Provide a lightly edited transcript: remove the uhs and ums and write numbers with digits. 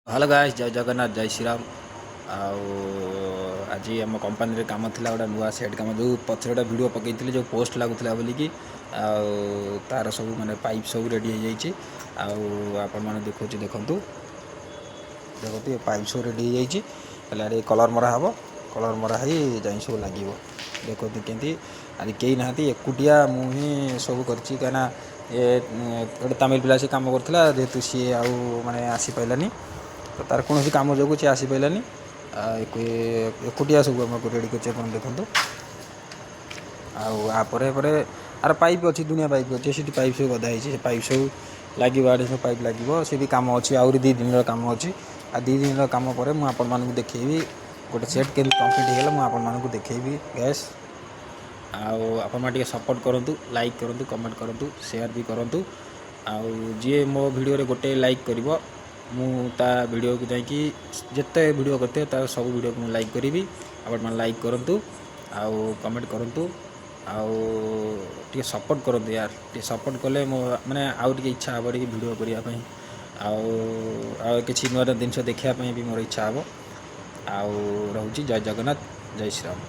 Hello guys, ଜୟ ଜଗନ୍ନାଥ, ଜୟ ଶ୍ରୀରାମ। ଆଉ ଆଜି ଆମ କମ୍ପାନୀରେ କାମ ଥିଲା, ଗୋଟେ ନୂଆ ସେଟ୍ କାମ। ଯେଉଁ ପଛରେ ଗୋଟେ ଭିଡ଼ିଓ ପକାଇଥିଲି, ଯେଉଁ ପୋଷ୍ଟ ଲାଗୁଥିଲା ବୋଲିକି, ଆଉ ତାର ସବୁ ମାନେ ପାଇପ୍ ସବୁ ରେଡ଼ି ହେଇଯାଇଛି। ଆଉ ଆପଣମାନେ ଦେଖାଉଛି, ଦେଖନ୍ତୁ ଦେଖନ୍ତୁ, ଏ ପାଇପ୍ ସବୁ ରେଡ଼ି ହେଇଯାଇଛି। ହେଲେ ଆରେ କଲର୍ ମରା ହେବ, କଲର୍ ମରା ହେଇ ଯାଇ ସବୁ ଲାଗିବ। ଦେଖନ୍ତୁ କେମିତି। ଆଜି କେହି ନାହାନ୍ତି, ଏକୁଟିଆ ମୁଁ ହିଁ ସବୁ କରିଛି, କାହିଁକିନା ଏ ଗୋଟେ ତାମିଲ ପିଲା ସେ କାମ କରୁଥିଲା। ଯେହେତୁ ସିଏ ଆଉ ମାନେ ଆସିପାରିଲାନି, ତ ତାର କୌଣସି କାମ ଯୋଗୁଁ ସେ ଆସିପାରିଲାନି। ଆଉ ଏକୁଟିଆ ସବୁ ଆମକୁ ରେଡ଼ି କରିଛି। ଆପଣ ଦେଖନ୍ତୁ। ଆଉ ଆ ପରେ ପରେ ଆର ପାଇପ୍ ଅଛି, ଦୁନିଆ ପାଇପ୍ ଅଛି ସେଠି। ପାଇପ୍ ସବୁ ଗଦା ହେଇଛି, ସେ ପାଇପ୍ ସବୁ ଲାଗିବ। ଆଡ଼େ ସବୁ ପାଇପ୍ ଲାଗିବ। ସେ ବି କାମ ଅଛି, ଆହୁରି 2 ଦିନର କାମ ଅଛି। ଆଉ 2 ଦିନର କାମ ପରେ ମୁଁ ଆପଣମାନଙ୍କୁ ଦେଖେଇବି ଗୋଟେ ସେଟ୍ କେମିତି କମ୍ପ୍ଲିଟ୍ ହେଇଗଲା, ମୁଁ ଆପଣମାନଙ୍କୁ ଦେଖେଇବି ଗାଇସ୍। ଆଉ ଆପଣମାନେ ଟିକେ ସପୋର୍ଟ କରନ୍ତୁ, ଲାଇକ୍ କରନ୍ତୁ, କମେଣ୍ଟ କରନ୍ତୁ, ସେୟାର ବି କରନ୍ତୁ। ଆଉ ଯିଏ ମୋ ଭିଡ଼ିଓରେ ଗୋଟେ ଲାଇକ୍ କରିବ, ମୁଁ ତା ଭିଡ଼ିଓକୁ ଯାଇକି ଯେତେ ଭିଡ଼ିଓ କରିଥିବ, ତାର ସବୁ ଭିଡ଼ିଓକୁ ମୁଁ ଲାଇକ୍ କରିବି। ଆପଣମାନେ ଲାଇକ୍ କରନ୍ତୁ ଆଉ କମେଣ୍ଟ କରନ୍ତୁ ଆଉ ଟିକେ ସପୋର୍ଟ କରନ୍ତୁ ୟାର। ଟିକେ ସପୋର୍ଟ କଲେ ମୋ ମାନେ ଆଉ ଟିକେ ଇଚ୍ଛା ହେବ ଟିକେ ଭିଡ଼ିଓ କରିବା ପାଇଁ, ଆଉ ଆଉ କିଛି ନୂଆ ନୂଆ ଜିନିଷ ଦେଖିବା ପାଇଁ ବି ମୋର ଇଚ୍ଛା ହେବ। ଆଉ ରହୁଛି, ଜୟ ଜଗନ୍ନାଥ, ଜୟ ଶ୍ରୀରାମ।